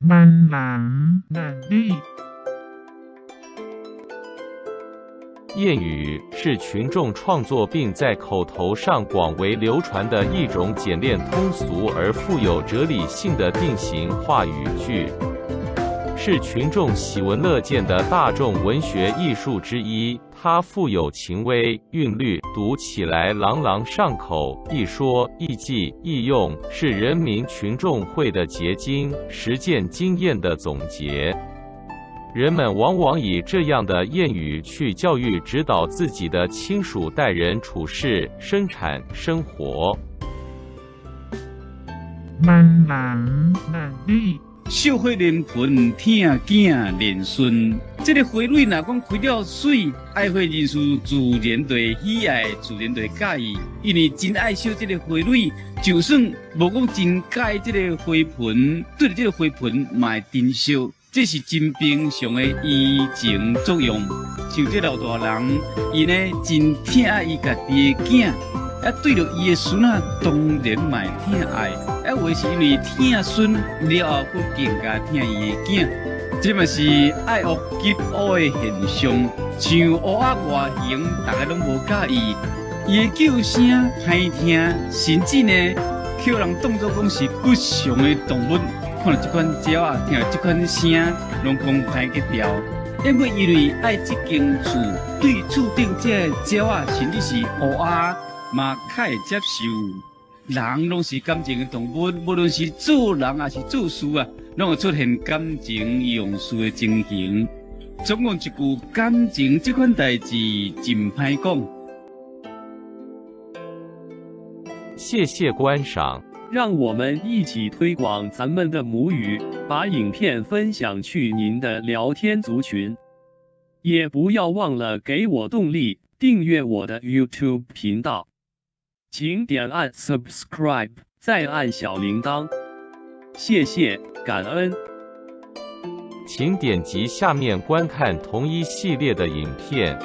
閩南能力。諺語是群眾創作並在口頭上廣為流傳的一種簡練通俗而富有哲理性的定型化語句，是群眾喜聞樂見的大眾文學藝術之一。它富有情味、韻律，讀起來朗朗上口，易說、易記、易用，是人民群眾慧的結晶，實踐經驗的總結。人們往往以這樣的諺語去教育、指導自己的親屬待人處事、生產生活。閩南能力。惜花連盆，疼囝連孫。這个花蕊若講開了媠，愛花人士自然就會喜愛，自然就會佮意，因為真愛惜這个花蕊，就算無講真佮意這个花盆，對著這个花盆嘛會珍惜，這是真平常的移情作用。像這老大人，伊呢真疼愛伊家己的囝。啊，對著伊的孫仔，當然嘛會疼愛。啊，有的是因為疼孫了後，閣更加疼伊的囝。這嘛是愛屋及烏的現象。像烏仔外形，逐家攏無佮意，伊的叫聲歹聽，甚至呢，予人當做講是不祥的動物。看著這款鳥仔，聽著這款聲，攏講歹格調。毋過因為愛這間厝，對厝頂這个鳥仔，甚至是烏仔，嘛較會接受。人攏是感情的動物，無論是做人抑是做事啊，攏會出現感情用事的情形。總共一句，感情這款代誌真歹講。謝謝觀賞，讓我們一起推廣咱們的母語，把影片分享去您的聊天族群，也不要忘了給我動力，訂閱我的 YouTube 頻道。請點按 subscribe，再按小鈴鐺，謝謝，感恩。請點擊下面觀看同一系列的影片。